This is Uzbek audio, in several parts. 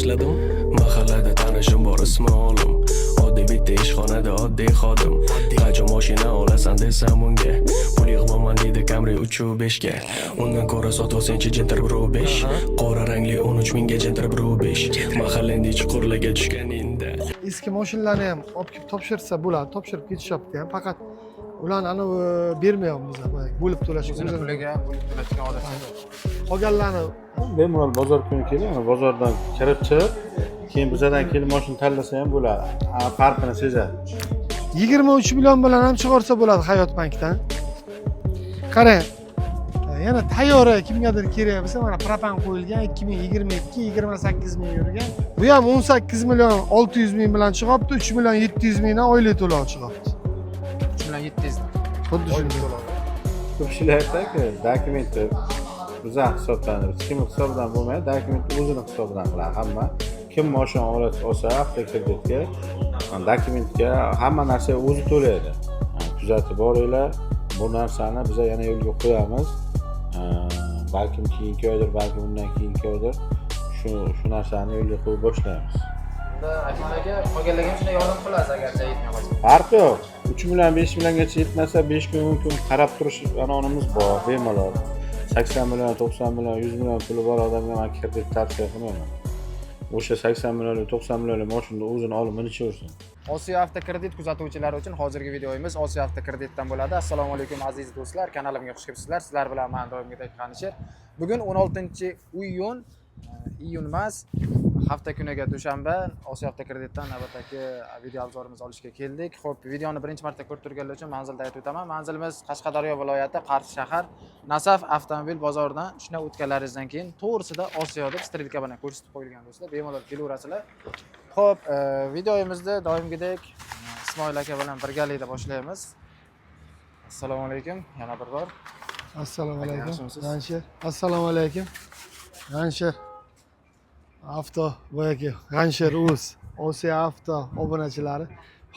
Esladim. Mahallada tanishim bor, ismi Olim. Oddiy bitta ishxonada oddiy xodim. Qachon mashina olasan desam unga, pul yig'moman deydi Camry 3 5 ga. Undan ko'ra sotib olsangchi Gentra 1.5, qora rangli, 13 mingga Gentra 1.5. Mahallangda chuqurlarga tushganingda. Eski mashinalarni ham olib kelib topshirsa bo'ladi, topshirib ketishyapti ham. Faqat ularni anavi bermayapmiz, boyagi bo'lib to'lashga. O'zini puliga bo'lib to'lashga odat yo'q. Qolganlarni. Bemalol bozor kuni keling, mana bozordan kirib chiqib, keyin bizadan kelib moshina tanlasa ham bo'ladi. Ha, farqini sezadi. 23 million bilan ham chiqarsa bo'ladi Hayot bankdan. Qarang, yana tayyora kimgadir kerak bo'lsa, mana propan qo'yilgan, 2022, 28 ming yurgan. Bu ham 18 million 600 ming bilan chiqyapti, 3 million 700 mingdan oylik to'lov chiqyapti. 3 million 700. Xuddi shunday. Ko'pchilik aytadiki, dokumentni biza hisobdan, hech kimni hisobidan bo'lmaydi, dokumentni o'zini hisobidan qiladi hamma. Kim moshina olsa avtokreditga, dokumentga, hamma narsaga o'zi to'laydi. Kuzatib boringlar bu narsani, biza yana yo'lga qo'yamiz. Balkim keyingi oydir, balkim undan keyingi oydir shu narsani yo'lga qo'yib boshlaymiz. Unda, Akmal aka, qolganlarga ham shunday yordam qilasiz agar yetmay qolsa. Farqi yo'q, 3 million, 5 milliongacha yetmasa, 5 kun, 10 kun qarab turish qanunimiz bor. Bemalol 80 million, 90 million, 100 million puli bor odamga man kredit tavsiya qilmayman. O'sha 80 millionlik, 90 millionlik moshinani o'zini olib minishaversin. Osiyo Avtokredit kuzatuvchilari uchun hozirgi videomiz Osiyo Avtokreditdan bo'ladi. Assalomu alaykum, aziz do'stlar, kanalimga xush kelibsizlar. Sizlar bilan men doimgidek Qanisher. Bugun 16 iyun, iyun emas, hafta kuniga dushanba. Osiyo Avtokreditdan navbatdagi video обзор imizni olishga keldik. Xo'p, videoni birinchi marta ko'rib turganlar uchun manzilda aytib o'taman. Manzilimiz Qashqadaryo viloyati, Qarshi shahar, Nasaf avtomobil bozoridan shunday o'tganlaringizdan keyin to'g'risida Osiyo deb стрелка bilan ko'rsatib qo'yilgan, do'stlar. Bemalol kelaverasizlar. Xo'p, videomizni doimgidek Ismoil aka bilan birgalikda boshlaymiz. Assalomu alaykum yana bir bor. Assalomu alaykum. Yaxshimisiz? G'ansher, assalomu alaykum. G'ansher Avto, boyagi G'ansher uz, Osiyo Avto obunachilari.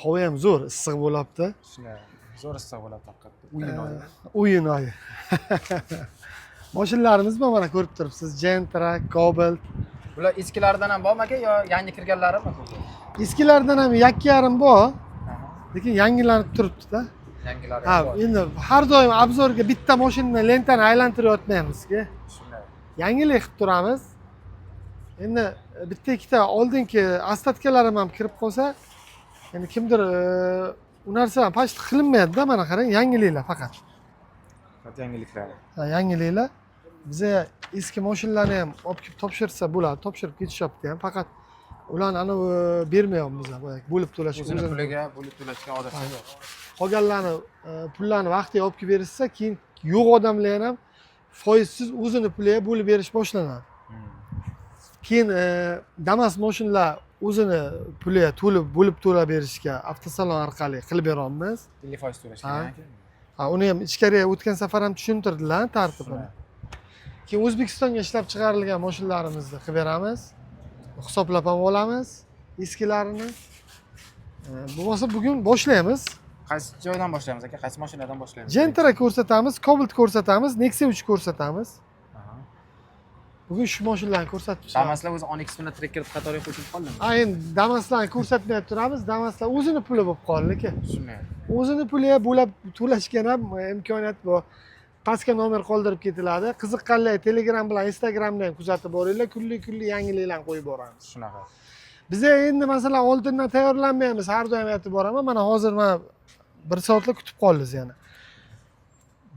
Havo ham zo'r, issiq bo'lyapti. Shunday, zo'r issiq bo'ladi haqiqatda. O'yin oyi. O'yin oyi. Mashinalarimiz bor, mana ko'rib turibsiz, Gentra, Cobalt. Bular eskilaridan ham bormi, aka, yo yangi kirganlarimi? Eskilardan ham yakka yarim bor, lekin yangilanib turibdi-da. Yangilari Ha, ham bor. Endi har doim обзор ga bitta mashinani lentani aylantirib yotmaymizki. Shunday. Yangilik qilib turamiz. Endi bitta ikkita oldingi остатка larim ham kirib qolsa, endi kimdir u narsa ham почти qilinmayapti-da, mana qarang, yangiliklar faqat. Faqat yangiliklar. Ha, yangiliklar. Biza eski mashinalarni ham olib kelib topshirsa bo'ladi, topshirib ketishyapti ham. Faqat ularni anavi bermayapmiz, boyagi bo'lib to'lashga. O'zini puliga bo'lib to'lashga odat yo'q. Qolganlarni pullarni vaqtiga olib kelib berishsa, keyin yo'q odamlar ham foizsiz o'zini puliga bo'lib berish boshlanadi. Keyin Damas mashinalar o'zini puliga to'lib, bo'lib to'lab berishga avtosalon orqali qilib beramiz. 50% to'lash Ha. kerak, aka. Ha, uni ham ichkariga o'tgan safar ham tushuntirdilar tartibini. Keyin O'zbekistonga ishlab chiqarilgan mashinalarimizni qilib beramiz, hisoblab ham olamiz eskilarini. Bo'lmasa bugun boshlaymiz. Qaysi joydan boshlaymiz, aka? Qaysi mashinadan boshlaymiz? Gentra ko'rsatamiz, Cobalt ko'rsatamiz, Nexia 3 ko'rsatamiz. Bugun shu mashinalarni ko'rsatib chiqamiz. Damaslar o'zi Onix bilan Tracker qatoriga qo'shilib qoldimi? Ha, endi Damaslarni ko'rsatmay turamiz. Damaslar o'zini puli bo'lib qoldi, lekin Shunday. O'zini puliga bo'lab to'lashga ham imkoniyat bor. Pastga nomer qoldirib ketiladi. Qiziqqanlar Telegram bilan Instagramda ham kuzatib boringlar, kunlik kunlik yangiliklarni qo'yib boramiz. Shunaqa. Biza endi, masalan, oldindan tayyorlanmaymiz, har doim aytib boraman. Mana hozir mana bir soatlab kutib qoldingiz yana.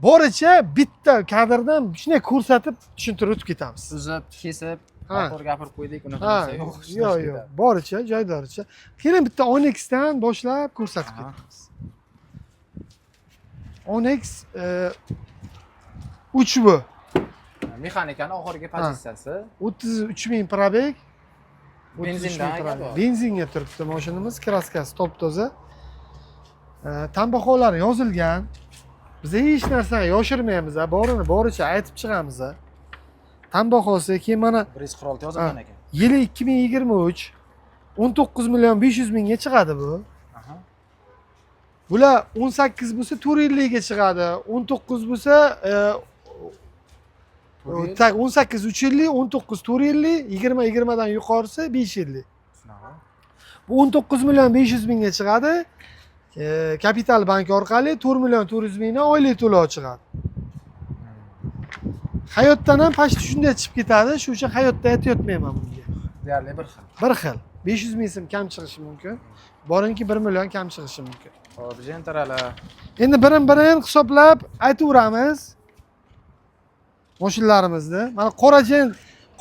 Boricha bitta kadrdan shunday ko'rsatib, tushuntirib o'tib ketamiz. Suzib, kesib, noto'g'ri gapirib qo'ydik, unaqa narsa yo'q. Yo'q, boricha, joydoricha. Keling, bitta Onixdan boshlab ko'rsatib ketamiz. Onix 3 bu. Mexanikani oxirgi pozitsiyasi. 33 ming пробег. Benzindan 33 ming aka пробег. Bu? Benzinga turibdi mashinamiz, краска si top toza. Tanbaholari yozilgan. Biz hech narsani yoshirmaymiz, borini boricha aytib chiqamiz. Tanbahosi keyin mana 146 yozilgan ekan. Yili 2023, 19 million 500 mingga chiqadi bu. Bular 18 bo'lsa 450 ga chiqadi, 19 bo'lsa To'rt yil. Так, 18 3 yillik, 19 4 yillik, 20 20 dan yuqorisi 5 yillik. Shunaqa. Bu 19 million 500 mingga chiqadi. Kapital bank orqali 4 million 400 mingdan oylik to'lov chiqadi. Hayotdan ham почти shunday chiqib ketadi. Shu uchun hayotda aytayotmayman bunga. Deyarli bir xil. Bir xil. 500 ming so'm kam chiqishi mumkin. Boringki 1 million kam chiqishi mumkin. Xo'p, Gentralar. Endi birin-birin hisoblab aytaveramiz. Mashinlarimizni. Mana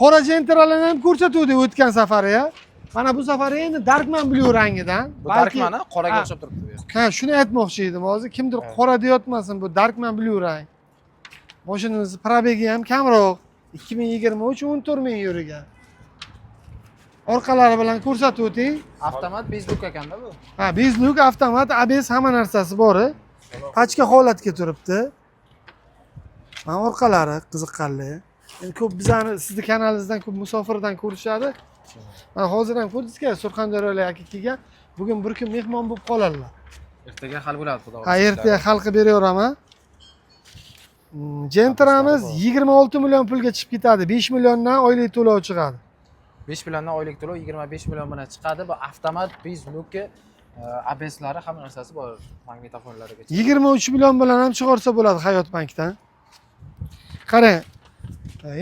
qora Gentralarni ham ko'rsatuvdik o'tgan safari ya. Mana bu safar endi Darkman Blue rangidan. Bu Balki- Darkman qoraga Ha. o'xshab turibdi bu. Ha, shuni aytmoqchi edim hozir. Kimdir Ha. qora deyotmasin, bu Darkman Blue rang. Mashinamiz пробег i ham kamroq. 2023 14 ming yurgan. Orqalari bilan ko'rsatib o'ting. Avtomat без люк ekanda bu. Ha, без люк, avtomat, ABS hamma narsasi bor. Pachka holatga turibdi. Mana orqalari qiziqqanli. Endi ko'p bizani sizni kanalingizdan ko'p musofirdan ko'rishadi. Mana hozir ham ko'rdingizku, Surxondaryolik aka kelgan. Bugun bir kun mehmon bo'lib qoladilar. Ertaga hal bo'ladi, xudo Ha, ertaga hal qilib beraveraman. Gentramiz 26 million pulga chiqib ketadi. 5 milliondan oylik to'lov chiqadi. 5 milliondan oylik to'lov 25 million bilan chiqadi. Bu avtomat без люк i, ABSlari hamma narsasi bor, magnitofonlarigacha. 23 million bilan ham chiqarsa bo'ladi Hayot bankdan. Qarang,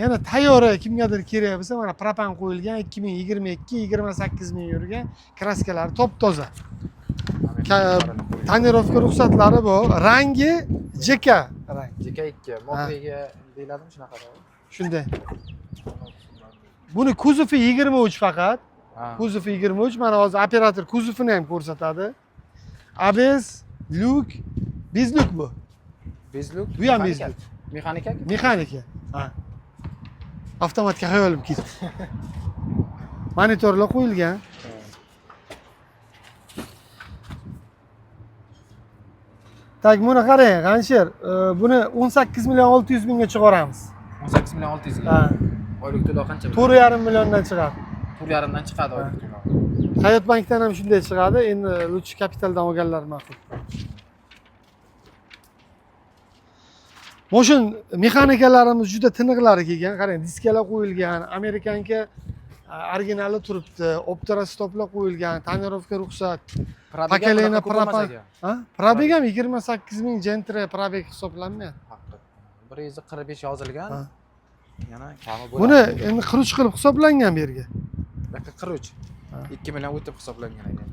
yana tayyora kimgadir kerak bo'lsa, mana propan qo'yilgan 2022 28 ming yurgan, краска lari top toza. Тонировка ruxsatlari bor. Rangi JK rang. JK2 мокрый ga deyiladimi shunaqa? Shunday. Buni kuzovi 23 faqat. Ha. Kuzovi 23. Mana hozir operator kuzovini ham ko'rsatadi. ABS, люк, без люк bu. Без люк. Bu ham Mexanika. Без люк. Mexanika? Mexanika. Ha. Avtomatga xayolim ketdi. Monitorlar qo'yilgan. Так, buni qarang, G'ansher, buni 18 million 600 mingga chiqaramiz. 18 million 600 ga. Ha. Oylik to'lov qancha bo'ladi? 4,5 milliondan chiqadi. 4,5 dan chiqadi oylik to'lov. Hayot bankdan ham shunday chiqadi. Endi лучше kapitaldan olganlar ma'qul. Moshin mexanikalarimiz juda tiniqlari kelgan. Qarang, diskalar qo'yilgan, американка originali turibdi, Optra stoplar qo'yilgan, тонировка ruxsat. Пробег Поколение bunaqa ko'p emas propan. ekan. Ha? Пробег ham 28 ming Gentra пробег hisoblanmayapti. Haqiqatdan. 145 yozilgan. Ha. Yana kami bo'ladi. Buni endi 43 qilib hisoblangan bu yerga. Bu yoqqa 43. Ha. 2 million o'tib hisoblangan ekan.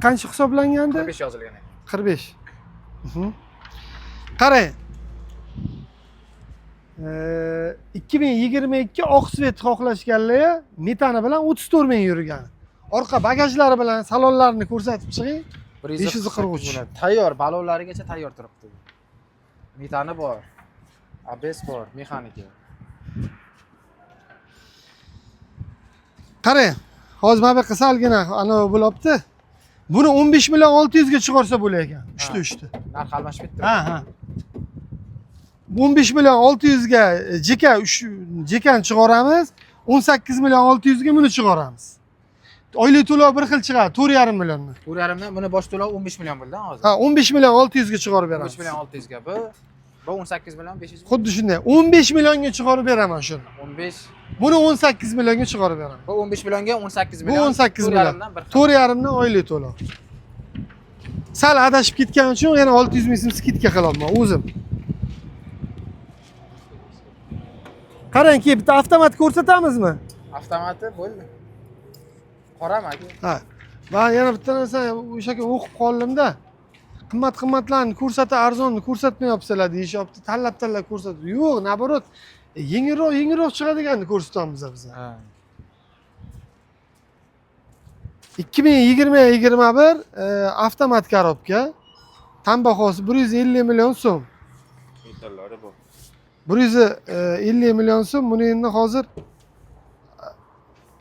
Qancha hisoblangandi? 45 yozilgan ekan. 45. Qarang. 2022 oq цвет xohlashganlar metani bilan 34 ming yurgan. Orqa bagajlari bilan salonlarini ko'rsatib chiqing. 543. bo'ladi. Tayyor, balonlarigacha tayyor turibdi. Metani bor. ABS bor, mexanika. Qarang, hozir mana bu yoqqa salgina anavi bo'lyapti. Buni 15 million 600 ga chiqarsa bo'lar ekan. 3 ta 3 ta. Narx almashib ketdi. Ha. 15 million 600 ga JK 3 JKni chiqaramiz. 18 million 600 ga buni chiqaramiz. Oylik to'lov bir xil chiqadi, 4,5 milliondan. 4,5 dan buni bosh to'lov 15 million bo'ldi hozir. Ha, 15 million 600 ga chiqarib beramiz. 15 million 600 ga bu 18 million 500. Xuddi shunday. 15 millionga chiqarib beraman shuni. 15. Buni 18 millionga chiqarib beraman. Bu 15 millionga 18 Bu million. 18 million. 4,5 dan bir xil. 4,5 dan oylik to'lov. Sal adashib ketganim uchun yana 600 ming so'm скидка qilyapman o'zim. Qarangki, bitta avtomat ko'rsatamizmi? Avtomati bo'ldi. Qorami aka? Ha. Man yana bitta narsa o'sha kun o'qib qoldimda. Qimmat qimmatlarni ko'rsatib, arzonni ko'rsatmayapsizlar deyishyapti. Tanlab tanlab ko'rsatib. Yo'q, наоборот, yengilroq yengilroq chiqadiganini ko'rsatamiz biz. Ha. 2020 21 avtomat коробка. Tan bahosi 150 million so'm. Metallari bor. 150 million so'm. Buni endi hozir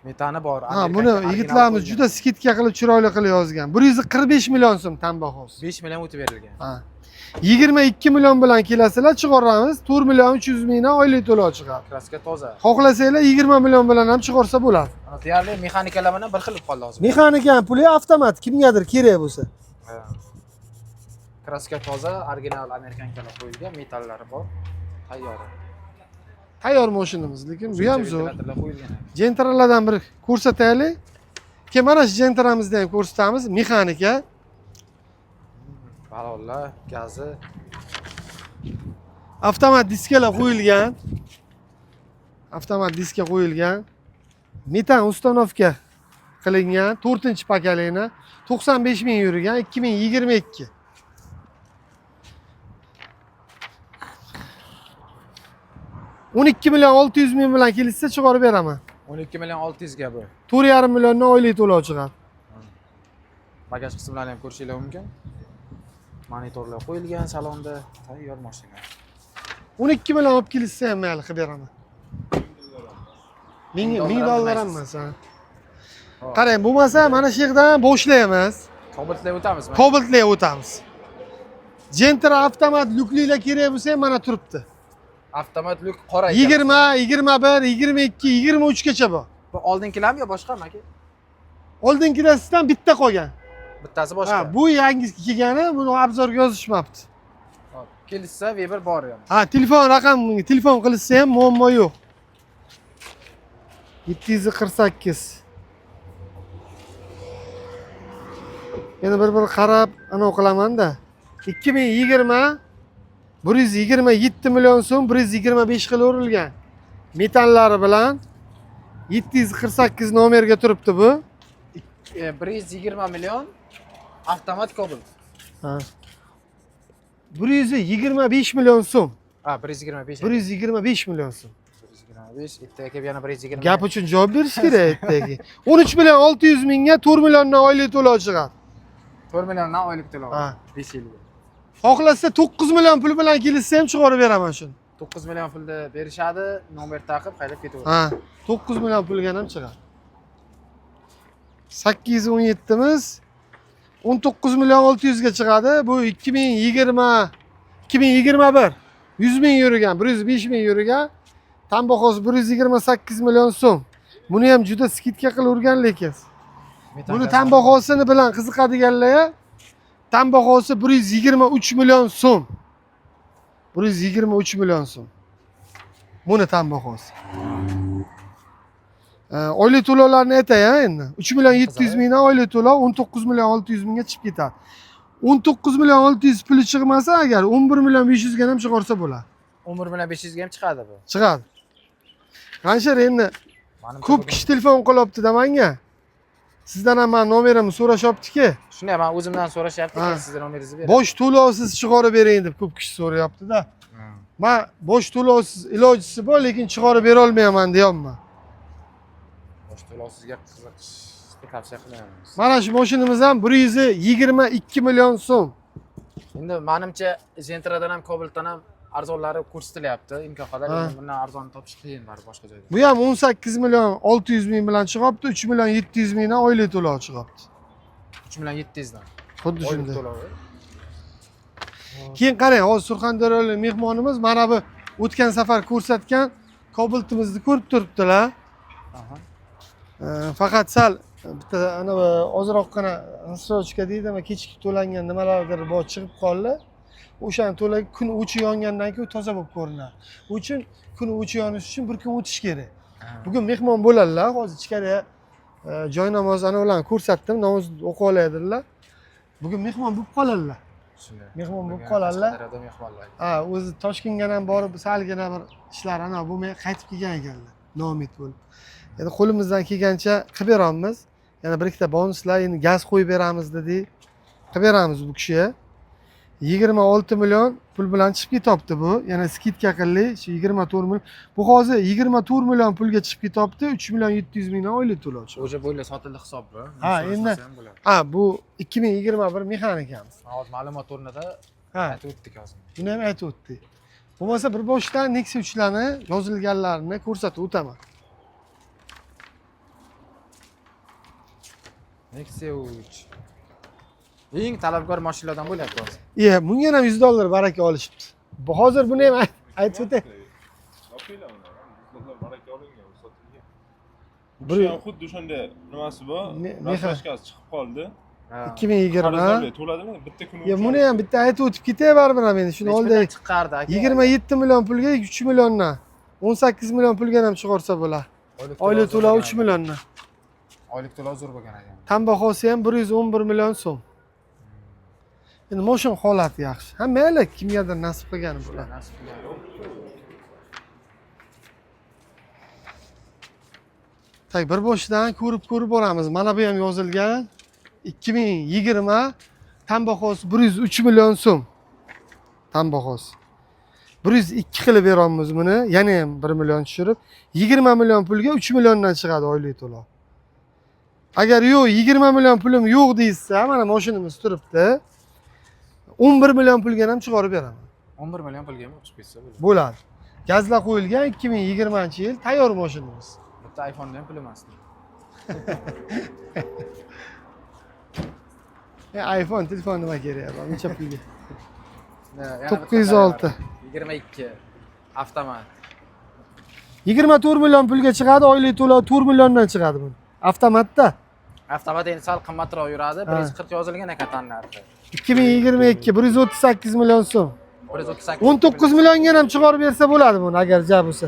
Metani bor. Ha, Amerikanga buni original yigitlarimiz qo'yilgan. juda скидка qilib chiroyli qilib yozgan. 145 million so'm tan bahosi. 5 million o'tib berilgan. Ha. 22 million bilan kelasizlar, chiqaramiz. 4 million 300 mingdan oylik to'lov chiqadi. Краска toza. Xohlasanglar 20 million bilan ham chiqarsa bo'ladi. Mana deyarli mexanikalar bilan bir xil bo'lib qoldi hozir. Mexanika ham puli avtomat kimgadir kerak bo'lsa. Ha. Краска toza, original американка lar qo'yilgan, metallari bor. Tayyor. Tayyor mashinamiz, lekin bu ham zo'r. Ventilatorlar qo'yilgan. Gentralardan bir ko'rsataylik. Keyin mana shu Gentramizni ham ko'rsatamiz. Mexanika. Balonlar, gazi. Avtomat diskalar qo'yilgan. Avtomat diska qo'yilgan. Metan установка qilingan. 4-поколение. 95 ming yurgan, 2022. 12 million 600 ming bilan kelishsa chiqarib beraman. 12 million 600 ga bu. 4,5 milliondan oylik to'lov chiqadi. Bagaj qismlarini ham ko'rishinglar mumkin. Monitorlar qo'yilgan salonda, tayyor mashina. 12 million olib kelishsa ham mayli, qilib beraman. Ming Ming ming dollar dollar ham demaysiz. emas, ha. Hop. Qarang, bo'lmasa mana shu yerdan boshlaymiz. Cobaltlar o'tamizmi? Cobaltlarga o'tamiz. Gentra avtomat lyuklilar kerak bo'lsa ham mana turibdi. Avtomat lyuk qora ekan. 20, 21, 22, 23 gacha bor. Bu oldingilarmi yo boshqami aka? Oldingilasidan bitta qolgan. Bittasi boshqa. Ha, bu yangisi kelgani, buni обзор ga yozishmabdi. Hop. Kelishsa Weber bor yani. Ha, telefon raqam, telefon qilishsa ham muammo yo'q. 748. Yana bir-bir qarab anavi qilaman-da. 2020 127 million so'm, 125 qilib urilgan. Metallari bilan 748 nomerga turibdi bu. 120 million avtomat Cobalt. Ha. 125 million so'm. Ha, 125. 125 million so'm. 125, ertaga kelib yana 120. Gap uchun javob berish kerak ertaga. 13 million 600 mingga 4 milliondan oylik to'lov chiqadi. 4 milliondan oylik to'lov. Ha. 5 yilga. Xohlasa 9 million pul bilan kelishsa ham chiqarib beraman shuni. 9 million pulni berishadi, nomer taqib haydab ketaveradi. Ha, 9 million pulga ham chiqadi. 817 miz 19 million 600 ga chiqadi. Bu 2020, 2021 100 ming yurgan, 105 ming yurgan. Tan bahosi 128 million so'm. Buni ham juda скидка qilib urgan lekin. Buni tan bahosini bilan qiziqadiganlar, tan bahosi 123 million so'm. 123 million so'm. Buni tan bahosi. Oylik to'lovlarni aytay, ha, endi. 3 million 700 mingdan oylik to'lov 19 million 600 mingga chiqib ketadi. 19 million 600 puli chiqmasa agar, 11 million 500 ga ham chiqarsa bo'ladi. 11 million 500 ga ham chiqadi bu. Chiqadi. Qancha endi Manimcha ko'p bugun- kishi telefon qilyapti-da menga. Sizdan ham man nomerimni so'rashyaptiki. Shunday, men o'zimdan so'rashyapti, Ha. keyin sizni nomeringizni beraman. Bosh to'lovsiz chiqarib bering deb ko'p kishi so'rayapti-da. Man bosh to'lovsiz ilojisi bor, lekin chiqarib bera olmayman deyapman. Bosh to'lovsizga qiziqishni tavsiya qilmaymiz. Mana shu mashinamiz ham 122 million so'm. Endi manimcha Gentradan ham, Cobaltdan ham arzonlari ko'rsatilyapti. Imkon qadar Ha. endi bundan arzon topish qiyin baribir boshqa joyda. Bu ham 18 million 600 ming bilan chiqyapti, 3 million 700 mingdan oylik to'lov chiqyapti. 3 million 700 dan. Xuddi Oylik shunday. to'lovi. Keyin qarang, hozir Surxondaryolik mehmonimiz mana bu o'tgan safar ko'rsatgan Cobaltimizni ko'rib turibdilar. Aha. Faqat sal bitta anavi ozroqgina рассрочка deydimi, kechikib to'langan nimalardir bor, chiqib qoldi. O'shani to'la kun o'chi yongandan keyin u toza bo'lib ko'rinadi. U uchun kun o'chi yonishi uchun bir kun o'tish kerak. Bugun mehmon bo'ladilar. Hozir ichkariga joy namoz anavilarni ko'rsatdim, namoz o'qib oladilar. Bugun mehmon bo'lib qoladilar. Shunday. Mehmon bo'lib Bugun qoladilar. Qashqadaryoda mehmonlar. Ha, o'zi Toshkentga ham borib salgina bir ishlar ana bo'lmay qaytib kelgan ekanlar. Noumid bo'lib. Endi qo'limizdan kelgancha qilib beramiz. Yana bir ikkita bonuslar, endi gaz qo'yib beramiz dedik. Qilib beramiz bu kishiga. 26 million pul bilan chiqib ketyapti bu. Yana скидка qildik. Shu 24 million. Bu hozir 24 million pulga chiqib ketyapti. 3 million 700 mingdan oylik to'lov chiqadi. O'sha bo'ldi, sotildi hisob bu. Ha, endi- So'rashmasa ham bo'ladi. Ha, bu 2021 mexanikamiz. Hozir ma'lumot o'rnida Ha. aytib o'tdik hozir. Buni ham aytib o'tdik. Bo'lmasa bir boshdan Nexia 3larni yozilganlarini ko'rsatib o'taman. Nexia 3. Eng talabgor mashinalardan bo'lyapti hozir. Iya, bunga ham 100 dollar baraka olishibdi. Bu hozir buni ham aytib o'tay. Topinglar uni. 100 dollar baraka olingan, u sotilgan. Bir Bu ham xuddi o'shanda nimasi bor? Рассрочка si chiqib qoldi. Ha. 2020. Qarzdorlik to'ladimi? Bitta kun Ya buni ham bitta aytib o'tib ketay baribir ham endi. Shuni Nechi oldi puldan chiqardi aka? 27 million pulga 3 milliondan. 18 million pulga ham chiqarsa bo'ladi. Oylik to'lov 3 milliondan. Oylik to'lov zo'r bo'lgan ekan. Tan bahosi ham 111 million so'm. Endi moshin holati yaxshi. Ha, mayli, kimgadir nasib qilgani bo'ladi. Nasib qilgan. Tak, bir boshidan ko'rib ko'rib boramiz. Mana bu ham yozilgan. 2020, tan bahosi 103 million so'm. Tan bahosi. 102 qilib beramiz buni, yana ham 1 million tushirib, 20 million pulga 3 milliondan chiqadi oylik to'lov. Agar yo'q, 20 million pulim yo'q deyilsa, mana mashinamiz turibdi. 11 million pulga ham chiqarib beraman. 11 million pulga ham chiqib ketsa bo'ladi. Bo'ladi. Gazlar qo'yilgan, 2020-yil tayyor mashinamiz. Bitta iPhone'da ham pul emas. iPhone telefon nima kerak bor buncha pulga? Yana bitta 906. 22 avtomat. 24 million pulga chiqadi, oylik to'lov 4 milliondan chiqadi buni. Avtomatda. Avtomat endi sal qimmatroq yuradi. Ha. 140 yozilgan ekan tan narxi. 2022, 138 million so'm. 138. 19 millionga ham chiqarib bersa bo'ladi buni agar ja bo'lsa.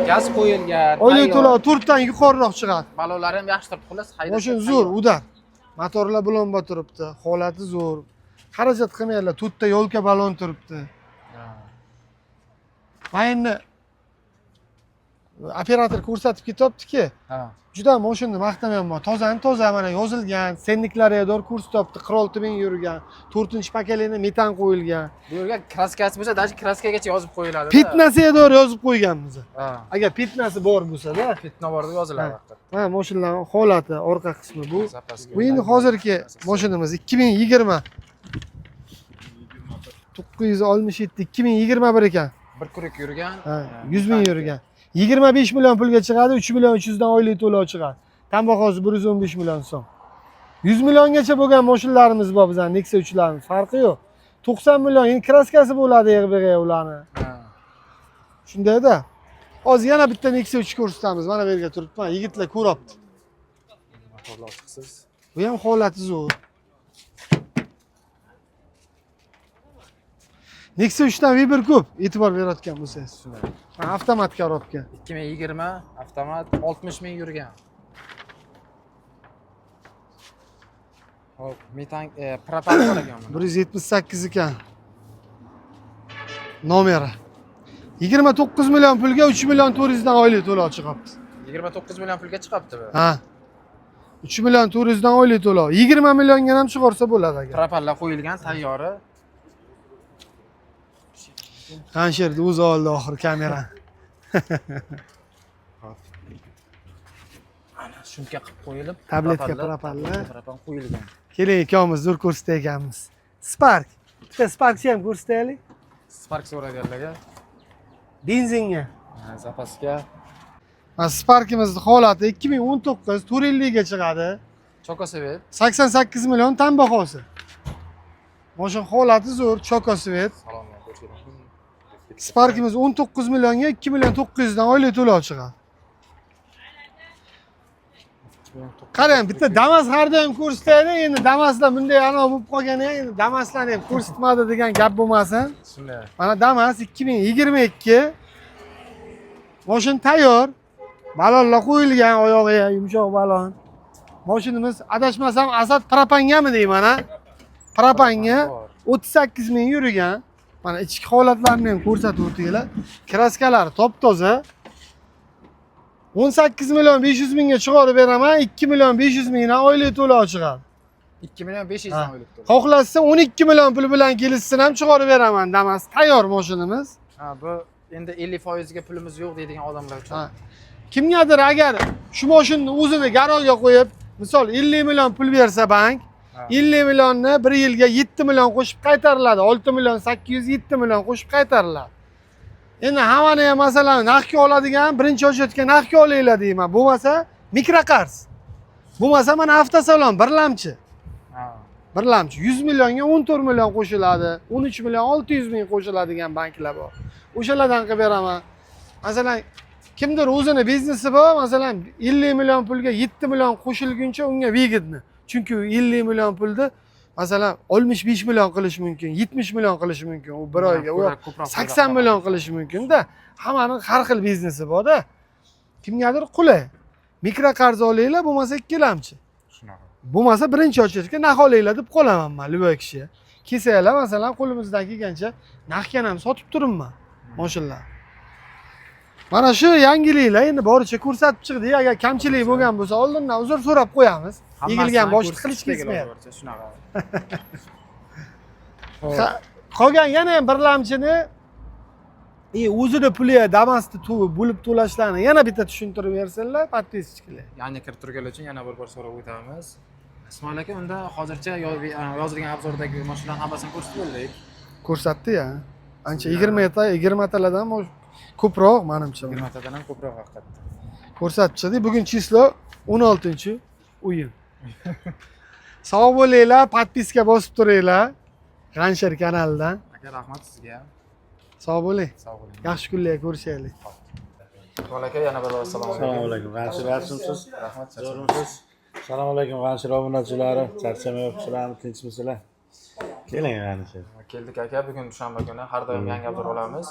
Gaz qo'yilgan. Oylik tayyor. to'lov 4 dan yuqoriroq chiqadi. Balonlari ham yaxshi turibdi, xullas haydashga Mashina tayyor. zo'r, udar. Motorlar bulonba turibdi, holati zo'r. Xarajat qilmanglar, to'rtta yo'lka balon turibdi. Ha. Mana endi operator ko'rsatib ketyaptiki, Ha. juda mashinani maqtamayapman. Tozani toza, mana yozilgan, senniklariga to'g'ri ko'rsatyapti, 46 ming yurgan, 4-pokoleniya metan qo'yilgan. Bu yerga kraskasi bo'lsa, даже kraskagacha yozib qo'yiladi. Пятна siga to'g'ri yozib qo'yganmiz. Ha. Agar пятна si bor bo'lsa-da, Пятно bor deb yoziladi. Mana mashinalarning holati, orqa qismi bu. Запаска. Bu endi hozirgi mashinamiz 2020. 967, 2021 ekan. Bir круг yurgan. Ha, 100 ming yurgan. 25 million pulga chiqadi, 3 million 300 dan oylik to'lov chiqadi. Tan bahosi 115 million so'm. 100 milliongacha bo'lgan mashinalarimiz bor bizning, Nexia 3larimiz, farqi yo'q. 90 million, endi kraskasi bo'ladi yig'ib ularni. Ha. Shundayda. Hozir yana bitta Nexia 3 ko'rsatamiz. Mana bu yerga turibman. Yigitlar ko'ryapti. Motorlar ochiqsiz. Bu ham holati zo'r. Nexia 3 dan выбор ko'p, e'tibor berayotgan bo'lsangiz. Ha, avtomat коробка. 2020 avtomat, 60 ming yurgan. Hop, metan propan bor ekan buni. 178 ekan. Nomeri. 29 million pulga 3 million 400 dan oylik to'lov chiqyapti. 29 million pulga chiqyapti bu. Ha. 3 million 400 dan oylik to'lov. 20 millionga ham chiqarsa bo'ladi agar. Propanlar qo'yilgan, tayyori. Qansherda o'zi oldi oxiri kamerani. Ana shumka qilib qo'yilib, Tabletka, propanlar. Propan qo'yilgan. Keling, ikkovimiz zo'r ko'rsatayotganmiz. Spark. Bitta Sparkni ham ko'rsataylik. Spark so'raganlarga, Benzinga. Ha, запаска. Mana Sparkimizni holati, 2019, 450 ga chiqadi. Choco свет. 88 million tan bahosi. Mashina holati zo'r, choco свет. Salomlar ko'rsatib. Sparkimiz 19 millionga 2 million 900 dan oylik to'lov chiqadi. Qarang, bitta Damas har doim ko'rsatadi, endi Damaslar bunday anavi bo'lib qolgani, endi Damaslarni ham ko'rsatmadi degan gap bo'lmasin. Shunday. Mana Damas 2022. Mashina tayyor. Balonlar qo'yilgan, oyog'iga yumshoq balon. Mashinamiz adashmasam Asad propangami deyman ha. Propanga Bor. 38 ming yurgan. Mana ichki holatlarini ham ko'rsatib o'tinglar. Kraskalari top-toza. 18 million 500 mingga chiqarib beraman, 2 million 500 mingdan oylik to'lov chiqadi. 2 million 500 Ha. dan oylik to'lov. Xohlasa 12 million pul bilan kelishsin ham chiqarib beraman. Damas tayyor mashinamiz. Ha, bu endi 50% ga pulimiz yo'q deydigan odamlar uchun. Ha. Kimgadir agar shu mashinani o'zini garovga qo'yib, misol 50 million pul bersa bank, Ha. 50 millionni bir yilga 7 million qo'shib qaytariladi. 6 million 807 million qo'shib qaytariladi. Endi hammani ham, masalan, naqdga oladigan, birinchi ochayotgan naqdga olinglar deyman. Bo'lmasa mikroqarz. Bo'lmasa mana avtosalon birlamchi. Ha. Birlamchi 100 millionga 14 million qo'shiladi, 13 million 600 ming qo'shiladigan banklar bor. O'shalardan qilib beraman. Masalan, kimdir o'zini biznesi bor, masalan, 50 million pulga 7 million qo'shilguncha unga выгодно. Chunki u 50 million pulni Masalan, 65 million qilishi mumkin, 70 million qilishi mumkin u bir oyga, u Ko'proq 80 million qilishi mumkinda. Hammani har xil biznesi borda. Kimgadir qulay. Mikro qarz olinglar, bo'lmasa ikkilamchi. Shunaqa. Bo'lmasa birinchi ochishga naq olinglar deb qolaman man любой kishi. Kelsanglar, masalan, qo'limizdan kelgancha naqdan ham sotib turibman moshinlar. Mana shu yangiliklar endi boricha ko'rsatib chiqdik. Agar kamchilik bo'lgan bo'lsa, oldindan uzr so'rab qo'yamiz. Egilgan boshni qilich kesmayapti. Shunaqa. Qolgan yana ham birlamchini o'zini puliga Damasni bo'lib to'lashlarni yana bitta tushuntirib bersinlar подписчик lar. Yangi kirib turganlar uchun yana bir bor so'rab o'tamiz. Ismoil aka, unda hozircha yozilgan обзор dagi mashinalarni hammasini ko'rsatib bo'ldik. Ko'rsatdi ya. Ancha, 20 ta, 20 talardan ko'proq manimcha. 20 tadan ham ko'proq haqiqatda. Ko'rsatib chiqdik. Bugun число 16-iyun. Sog' bo'linglar, подписка bosib turinglar G'ansher kanalidan. Aka, rahmat sizga ham. Sog' bo'ling. Sog' bo'ling. Yaxshi kunlarga ko'rishaylik. Ismoil aka, yana bir bor assalomu Assalomu alaykum. alaykum. G'ansher, yaxshimisiz? Rahmat. Zo'rmisiz? Assalomu alaykum, G'ansher obunachilari. Charchamayapsizlarmi, tinchmisizlar? Keling, G'ansher. Keldik aka, bugun dushanba kuni har doim yangi обзор olamiz.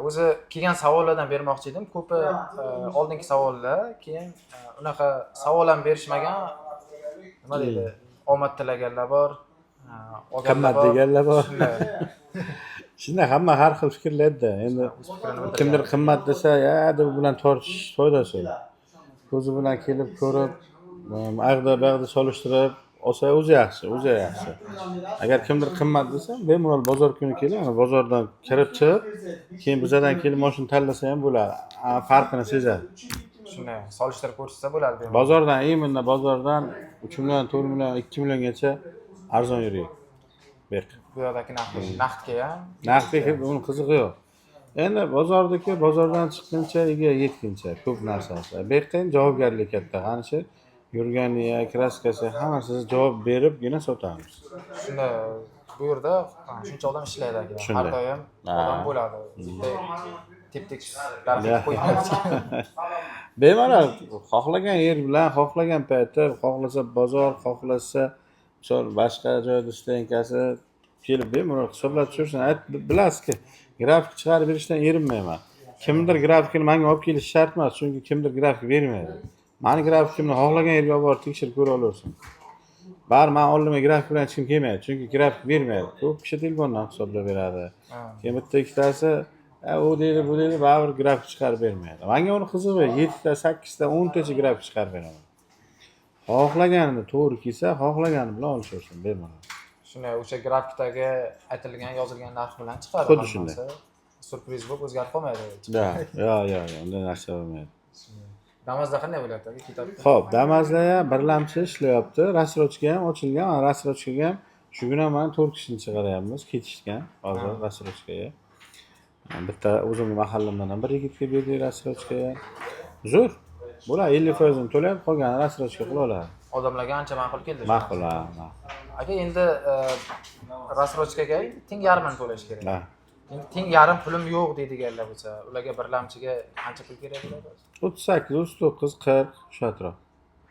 O'zi kelgan savollardan bermoqchi edim. Ko'pi oldingi savollar, keyin unaqa savol ham berishmagan. Nima deydi? Omad tilaganlar bor, olganlar Qimmat bor. deganlar bor. Shunday. Shunday, hamma har xil fikrlarda. Endi O'z fikrini bildirgan. kimdir qimmat desa, ya deb bilan tortishish foydasi yo'q. Ko'zi bilan kelib ko'rib, ag'da bag'da solishtirib olsa o'zi yaxshi, o'zi yaxshi. Agar kimdir qimmat desa, bemalol bozor kuni kelib, ana bozordan kirib chiqib, keyin bizadan kelib mashina tanlasa ham bo'ladi. Farqini sezadi. Shunday, solishtirib ko'rsa bo'ladi bemalol. Bozordan, именно bozordan 3 million, 4 million, 2 milliongacha arzon yurgan. Bu yoqqa. Bu yoqdagi narx naqdga ham. Naqdga uni qizig'i yo'q. Endi bozordagi bozordan chiqquncha, uyga yetguncha ko'p narsasi. Bu yoqqa endi javobgarlik katta. Qanishi yurganiya, краска si, hammasiga javob beribgina sotamiz. Shunday, bu yerda shuncha odam ishlaydi aka. Har Shunday. doim odam bo'ladi. Bitta tep tekis daraxt qo'ymaydi. Bemalol xohlagan yer bilan xohlagan paytda, xohlasa bozor, xohlasa misol boshqa joyda стоянка si, kelib bemalol hisoblab tushirsin. Ayt, bilasizki, grafik chiqarib berishdan erinmayman. Kimdir grafikini manga olib kelishi shart emas, chunki kimdir grafik bermaydi. Mani grafikimni xohlagan yerga olib borib tekshirib ko'ra olaversin. Bari man oldimga grafik bilan hech kim kelmaydi, chunki grafik bermaydi. Ko'p kishi telefondan hisoblab beradi. Keyin bitta ikkitasi "A, u deydi, bu deydi", baribir grafik chiqarib bermaydi. Manga uni qizig'i yo'q. Yettita, sakkizta, 10 tacha grafik chiqarib beraman. Xohlaganini to'g'ri kelsa, xohlagani bilan olishaversin bemalol. Shunday, o'sha grafikdagi aytilgan, yozilgan narx bilan chiqadi. Xuddi hammasi. shunday. Syurpriz bo'lib o'zgarib qolmaydi. Да, yo'q, unday narsa bo'lmaydi. Damazda qanday bo'lyapti aka, ketyapti? Xo'p, Damazda ham birlamchi ishlayapti. Рассрочка ham ochilgan. Mana рассрочка ga ham shu kun ham mana 4 kishini chiqaryapmiz. Ketishgan hozir рассрочка ga. Bitta o'zimni mahallamdan ham bir yigitga berdik рассрочка ga. Zo'r. Bular 50%ini to'lab, qolganini рассрочка qila oladi. Odamlarga ancha ma'qul keldi shu Ma'qul, narsa. ha, ma'qul. Aka, endi рассрочка ga teng yarmini to'lash kerak. Ha. Endi teng yarim pulim yo'q deydiganlar bo'lsa, ularga birlamchiga qancha pul kerak bo'ladi? 38, 39, 40 shu atrof.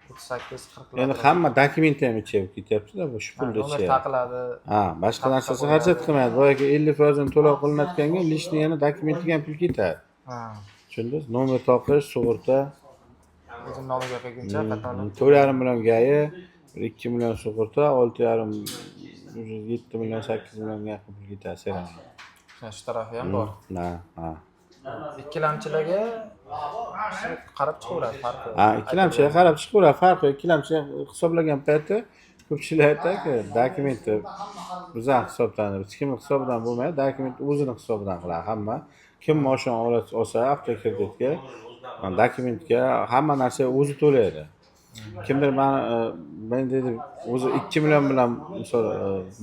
38, 40. Endi hamma dokumenti ham ichiga ketyapti-da, bu shu pulni Nomer ichiga. taqiladi. Ha, boshqa narsasi xarajat qilmaydi. Boyagi 50% to'lov qilinayotganga лишний yana dokumentiga ham pul ketadi. Tushundingiz? Nomer toqish, sug'urta, O'zini nomiga qo'yguncha qatnalib. 4,5 million ГАИ, 2 million sug'urta, 6,5, уже 7 million, 8 millionga yaqin pul ketadi serama. Shu tarafi ham bor. Ha. Ikkilamchilarga shu qarab chiqaveradi, farqi yo'q. Ha, ikkilamchiga qarab chiqaveradi, farqi yo'q. Ikkilamchiga hisoblagan paytda ko'pchilik aytadiki, dokumenti bizani hisobdan, hech kimni hisobidan bo'lmaydi, dokument o'zini hisobidan qiladi hamma. Kim moshina olsa avtokreditga, dokumentga, hamma narsaga o'zi to'laydi. Kimdir mani men dedi, o'zi 2 million bilan misol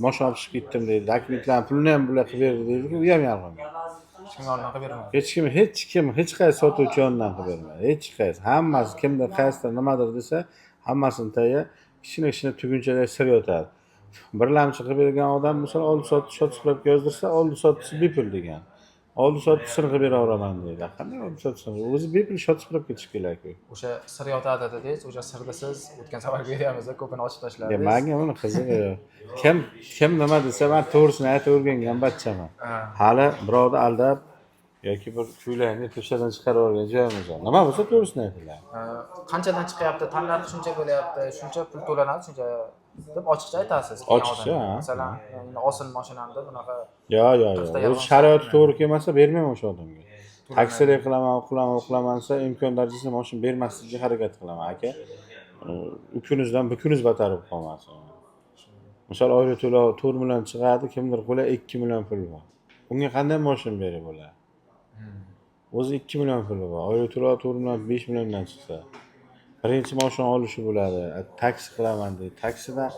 moshina olib chiqib ketdim deydi, dokumentlarni pulini ham bular qilib berdi deydi, u ham yolg'on. Hech kim yonidan qilib bermaydi. Hech kim, hech kim, hech qaysi sotuvchi yonidan qilib bermaydi, hech qaysi. Hammasi kimdir qaysidir nimadir desa, hammasini tagiga kichkina kichkina tugunchalar sir yotadi. Birlamchi qilib bergan odam misol oldi sotdi, счёт справка yozdirsa, oldi sotdisi bepul degan. Oldi sotdisini qilib beraveraman deydi. Qanday oldi sotdisini? O'zi bepul счёт chiqarib ketish kerak-ku. O'sha sir yotadi dedingiz, o'sha sirni siz o'tgan safargi videomizda ko'pini ochib Ya tashladingiz. Manga buni qizig'i yo'q. Kim nima desa, man to'g'risini aytib o'rgangan bachchaman. Hali birovni aldab yoki bir kuylarni ko'chadan chiqarib yuborgan joyimiz yo'q. Nima bo'lsa to'g'risini aytiladi. Qanchadan chiqyapti, tannarxi shuncha bo'lyapti, shuncha pul to'lanadi, shuncha deb ochiqcha aytasiz kelgan Ochiqcha, odamga. ha. Masalan, endi osil mashinamda bunaqa Yo. qirqta O'zi yarim sharoiti to'g'ri kelmasa bermayman o'sha odamga. To'lanadi. Taksilik qilaman, u qilaman, u qilaman desa, imkon darajasida mashina bermaslikka harakat qilaman, aka. U kuningizdan bu kuningiz battar bo'lib qolmasin. Misol, oylik to'lov 4 million chiqadi, kimdir qo'lida 2 million pul bor. Unga qanday mashina berib bo'ladi? O'zi 2 million puli bor. Oylik to'lov 4 million, 5 milliondan chiqsa. Birinchi mashina olishi bo'ladi. Taksi qilaman deydi. Taksidan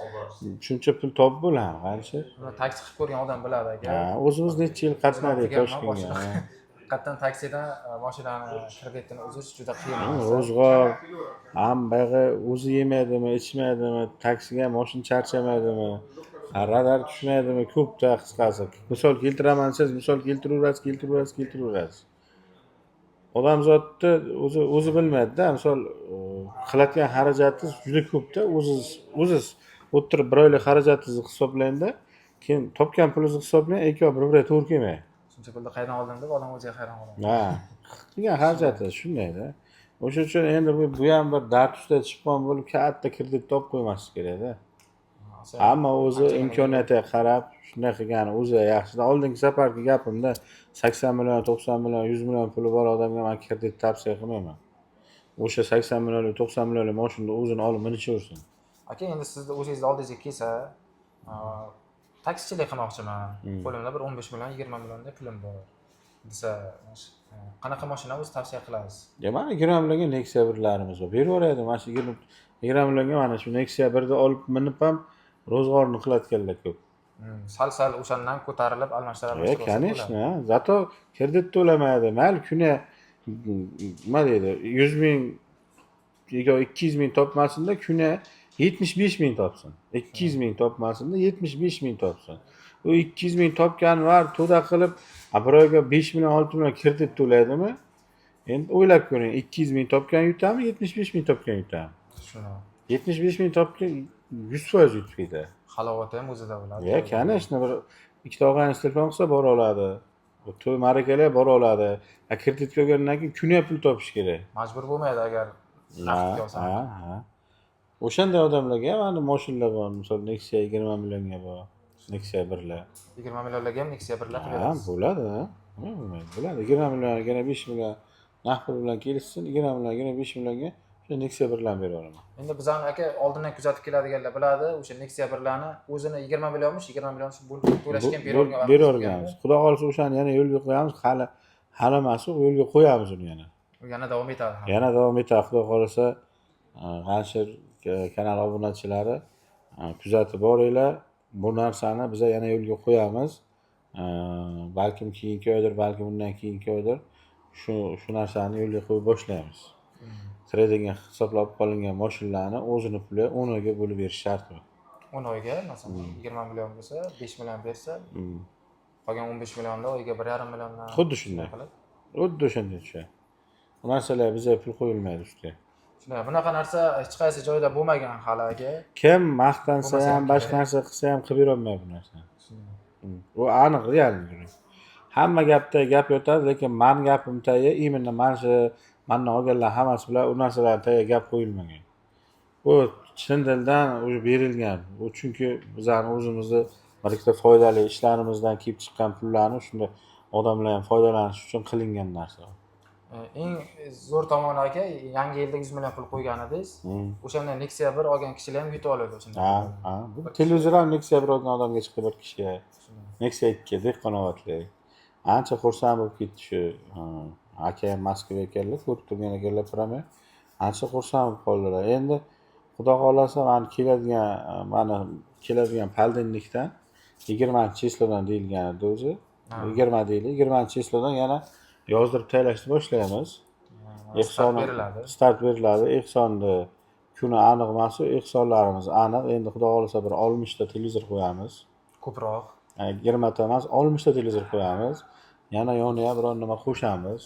shuncha pul topib bo'ladimi, qancha? Buni taksi qilib ko'rgan odam biladi, aka. Ha, o'zimiz necha yil qatnadik O'zim Toshkentga. Haqiqatdan taksidan mashinani kreditini uzish juda qiyin narsa. Ro'zg'or ham boyag'i o'zi yemaydimi, ichmaydimi, taksiga mashina charchamaydimi, radar tushmaydimi, ko'pda qisqasi. Misol keltiraman desangiz, misol keltiraverasiz, keltiraverasiz, keltiraverasiz. Odamzodni o'zi bilmaydida, misol qilayotgan xarajati juda ko'pda, o'ziz o'tirib bir oylik xarajatingizni hisoblangda, keyin topgan pulingizni hisoblang, ikkovi bir-biriga to'g'ri kelmaydi. Shuncha pulni qayerdan oldim deb odam o'ziga hayron qoladi. Ha, qilgan xarajati shundayda. O'sha uchun endi bu ham bir dard ustida chipqon bo'lib katta kredit topib qo'ymaslik kerakda. Hamma o'zi imkoniyatiga qarab shunday qilgani o'zi yaxshi. Oldingi safargi gapimda 80 million, 90 million, 100 million puli bor odamga man kredit tavsiya qilmayman. O'sha 80 millionlik, 90 millionlik mashinani o'zini olib minishaversin. Aka, endi sizni o'zingizni oldingizga kelsa, taksichilik qilmoqchiman, qo'limda bir 15 million, 20 millionday pulim bor desa, qanaqa mashina o'zi tavsiya qilasiz? Ya mana 20 millionga Nexia birlarimiz bor. Beraveradi mana shu 20 millionga mana shu Nexia birni olib minib ham ro'zg'orni qilayotganlar ko'p. Sal sal o'shandan ko'tarilib almashtirib almashtirib olsa Конечно, bo'ladi. Зато kredit to'lamaydi. Mayli kuni nima deydi, 100 ming yo 200 ming topmasinda, kuni 75 ming topsin. 200 ming topmasinda, 75 ming topsin. U 200 ming topgan var to'da qilib, bir oyga 5 million, 6 million kredit to'laydimi? Endi o'ylab ko'ring, 200 ming topgan yutami, 75 ming topgan yutami? Shuni. 75 ming topgan 100% yutib ketadi. Halovati ham o'zida bo'ladi. Ya, конечно, bir ikkita og'ayni telefon qilsa bora oladi. To'y ma'rakalarga bora oladi. A kreditga olgandan keyin kuniga pul topish kerak. Majbur bo'lmaydi agar naqdga olsa. Ha. O'shanday odamlarga ham mana moshinalar bor. Misol, Nexia 20 millionga bor. Nexia birlar. 20 millionlarga ham Nexia birlar qilib Ha, berasiz. bo'ladi, ha. Nima bo'lmaydi? Bo'ladi. 20 million, 25 million naqd pul bilan kelishsin, 20 million, 25 millionga o'sha Nexia birlarni berib yuboraman. Endi bizani, aka, oldindan kuzatib keladiganlar biladi, o'sha Nexia birlarni o'zini 20 millionmish, 20 million bo'lib to'lashga ham beravergan vaqt Berib yuborganmiz. Xudo xohlasa o'shani yana yo'lga qo'yamiz. Hali emas, u yo'lga qo'yamiz uni yana. U yana davom etadi ham. Yana davom etadi, xudo xohlasa. G'anshir kanal obunachilari, kuzatib boringlar. Bu narsani biza yana yo'lga qo'yamiz. Balkim keyingi oydir, balkim undan keyingi oydir shu narsani yo'lga qo'yib boshlaymiz. Tradingga hisoblab qolingan mashinalarni o'zini puli 10 oyga bo'lib berish shart. 10 oyga, masalan, 20 million bo'lsa, 5 million bersa, qolgan 15 millionda oyiga 1,5 milliondan Xuddi shunday. qilib. Xuddi o'shanday tushadi. Bu narsalar bizga pul qo'yilmaydi ustiga. Shunday, bunaqa narsa hech qaysi joyda bo'lmagan hali, aka. Kim maqtansa Bo'lmasa ham, ham boshqa kerak. narsa qilsa ham qilib berolmaydi bu narsani. U aniq, real. Hamma gapda gap yotadi, lekin mani gapim tagiga именно mana shu mandan olganlar hammasi bilan u narsalarni tagiga gap qo'yilmagan. Bu chin dildan уже berilgan. U chunki bizani o'zimizni bir ikkita foydali ishlarimizdan kelib chiqqan pullarni shunda odamlar ham foydalanishi uchun qilingan narsa. Eng zo'r tomoni, aka, yangi yilda 100 million pul qo'ygan edingiz. O'shanda Nexia bir olgan kishilar ham yutib oladi o'shanda. Ha. Bu televizor ham Nexia bir olgan odamga chiqdi bir kishiga. Nexia 2 Dehqonobodlik. Ancha xursand bo'lib ketdi shu. Aka ham Moskva ekanlar, ko'rib turgan ekanlar prame. Ancha xursand bo'lib qoldilar. Endi Xudo xohlasa mana keladigan понедельник dan 20 число dan deyilgan edi o'zi. 20 deylik, 20 число dan yana yozdirib tayyorlashni boshlaymiz. Start beriladi. Start beriladi. Ehsonni kuni aniq emas, ehsonlarimiz aniq. Endi Xudo xohlasa bir 60 ta televizor qo'yamiz. Ko'proq. 20 ta emas, 60 ta televizor qo'yamiz. Yana yoniga biron nima qo'shamiz.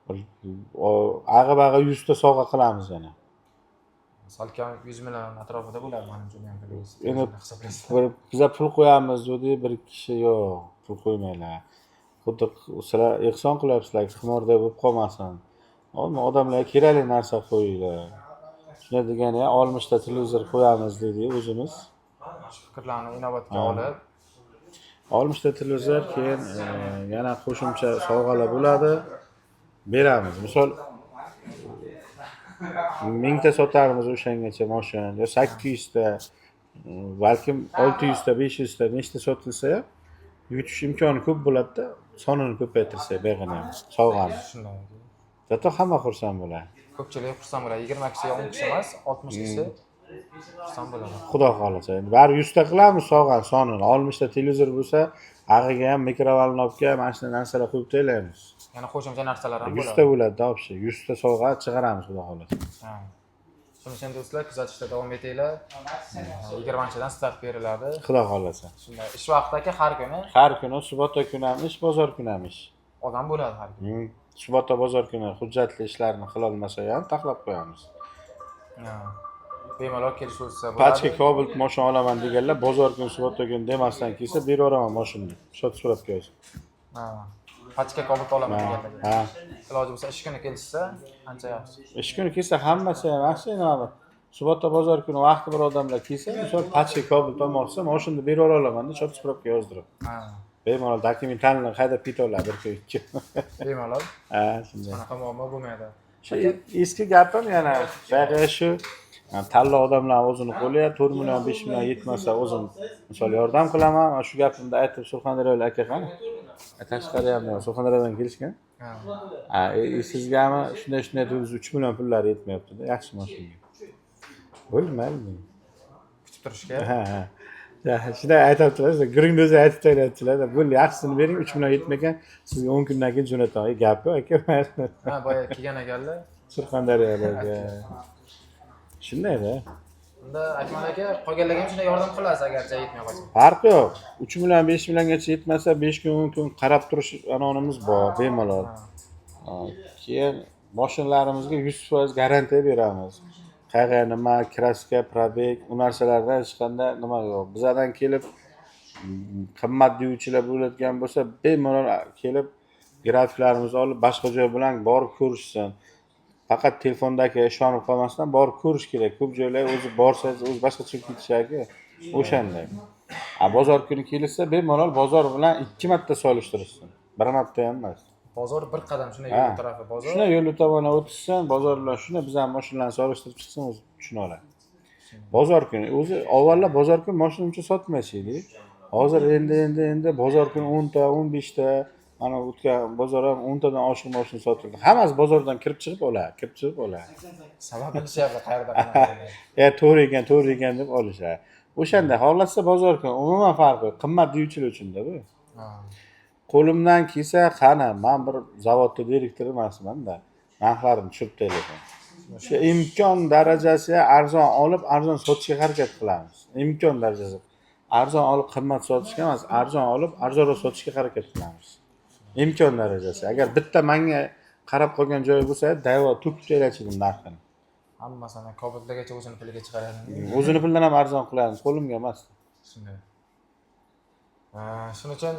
Bir ag'i-bag'i 100 ta sovg'a qilamiz yana. Salkam 100 million atrofida bo'ladi manimcha uni ham pulingiz. Endi hisoblaysiz. Bir biza pul qo'yamiz dedi, bir kishi yo'q, pul qo'ymanglar. Xuddi sizlar ehson qilyapsizlar, qimorda bo'lib qolmasin. Odamlarga kerakli narsa qo'yinglar. Shunday degani ham 60 ta televizor qo'yamiz dedik o'zimiz. Shu fikrlarni inobatga olib, 60 ta televizor, keyin yana qo'shimcha sovg'alar bo'ladi. Beramiz. Misol 1000 ta sotarmiz o'shangacha mashina, yo 800 ta, balkim 600 ta, 500 ta, nechta sotilsa ham yutish imkoni ko'p bo'ladi-da, sonini ko'paytirsak beg'ini ham sovg'ani. Shunday. Зато hamma xursand bo'ladi. Ko'pchilik xursand bo'ladi. 20 kishi yo 10 kishi emas, 60 kishi xursand bo'ladi. Xudo xohlasa. Endi baribir 100 ta qilamiz sovg'ani sonini. 60 ta televizor bo'lsa, ag'iga ham mikrovolnovka, mana shunday narsalar qo'yib taylaymiz. Yana qo'shimcha narsalar ham 100 ta bo'ladi. bo'ladi-da, вообще. 100 ta sovg'a chiqaramiz xudo xohlasa. Ha. Shuning uchun do'stlar, kuzatishda davom etinglar. 20-dan start beriladi. Xudo xohlasa. Shunday ish vaqti aka har kuni Har kuni суббота kuni ham ish, bozor kuni ham ish. Odam bo'ladi har kuni. Суббота bozor kuni hujjatli ishlarni qilolmasa ham taxlab qo'yamiz. Ha. Bemalol kelishuvsa bo'ladi. Pachka Cobalt mashina olaman deganlar bozor kuni, суббота kuni demasdan kelsa beraveraman mashinani. Счёт справка yozib. Ha. Pachka Cobalt olaman deganlar. Ha. Iloji bo'lsa ish kuni kelishsa ancha yaxshi. Ish kuni kelsa hammasi ham yaxshi, nima суббота bozor kuni vaqti bir odamlar kelsa, misol pachka Cobalt olmoqchisa, mashinani beravera olaman deb счёт справка yozdirib. Ha. Bemalol документальный haydab keta oladi bir kun ikki. Bemalol. Ha, shunday. Bunaqa muammo bo'lmaydi. Shu eski gapim yana boyagi shu tanlov odamlar o'zini qo'liga 4 million 5 million yetmasa o'zim misol yordam qilaman. Mana shu gapimni aytib Surxondaryolik aka qani? Tashqari ham yo'q, Surxondaryodan kelishgan. Ha. Ha, sizgami shunday shunday deb 3 million pullari yetmayapti-da, yaxshi mashinaga. Bo'ldi, mayli. Kutib turishga. Ha. Ya, shunday aytyaptilar, gurungni o'zi aytib taylayaptilar. Bo'ldi, yaxshisini bering, 3 million yetmagan, sizga 10 kundan keyin jo'nataman. Gap yo'q, aka, mayli. Ha, boya kelgan ekanlar. Surxondaryolik. Shundayda. Unda Akmal aka qolganlarga ham shunday yordam qilasiz agarcha yetmay qolsa. Farqi yo'q. 3 million 5 milliongacha yetmasa 5 kun 10 kun qarab turish anonimiz bor, bemalol. Ha. Keyin mashinalarimizga 100% garantiya beramiz. Qayerga nima, краска, пробег, u narsalarda hech qanday nima yo'q. Bizadan kelib qimmat deyuvchilar bo'ladigan bo'lsa, bemalol kelib grafiklarimizni olib boshqa joy bilan borib ko'rishsin. Faqat telefondagi ishonib qolmasdan borib ko'rish kerak. Ko'p joylar o'zi borsangiz o'zi boshqacha bo'lib ketishadi. O'shanday. A bozor kuni kelishsa bemalol bozor bilan 2 marta solishtirishsin. Bir marta ham emas. Bozor bir qadam shunday Ha. yo'l tarafi bozor. Shuni yo'l tomoniga o'tishsin, bozor bilan shuni biz ham mashinalarni solishtirib chiqsin, o'zi tushuna oladi. Bozor kuni o'zi avvallar bozor kuni mashina uncha sotmas edik. Hozir endi bozor kuni 10 ta, 15 ta, mana o'tgan bozor ham 10 tadan oshiq mashina sotildi. Hammasi bozordan kirib chiqib oladi, kirib chiqib oladi. Sabab bilishyapti qayerda. Ya to'g'ri ekan, to'g'ri ekan deb olishadi. O'shanda xohlasa bozor kuni umuman farqi yo'q. Qimmat deyuvchilar uchun-da bu. Ha. Qo'limdan kelsa qani, men bir zavodda direktor emasman-da. Narxlarini tushirib taylayman. Shu imkon darajasi arzon olib, arzon sotishga harakat qilamiz. Imkon darajasi. Arzon olib qimmat sotishga emas, arzon olib arzonroq sotishga harakat qilamiz. Imkon darajasi. Agar bitta menga qarab qolgan joyi bo'lsa, dayvo to'kib taylachidim narxini. Hammasini Cobaltlargacha o'zini puliga chiqaradi. O'zini pulidan ham arzon qilamiz, qo'limga emas. Shunday. Shuning uchun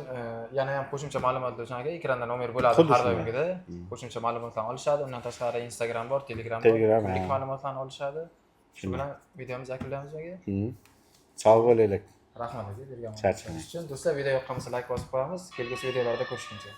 yana ham qo'shimcha ma'lumotlar uchun aka ekranda nomer bo'ladi Xuddi har shunday. doimgidek. Qo'shimcha ma'lumotlarni olishadi. Undan tashqari Instagram bor, Telegram bor. Telegram, Kunlik ha. ma'lumotlarni olishadi. Shu Shunday. bilan videomizni yakunlaymiz aka. Sog' bo'linglar. Rahmat aka bergan Charchamang. ma'lumotlar uchun. Do'stlar, video yoqqan bo'lsa like bosib qo'yamiz. Kelgusi videolarda ko'rishguncha.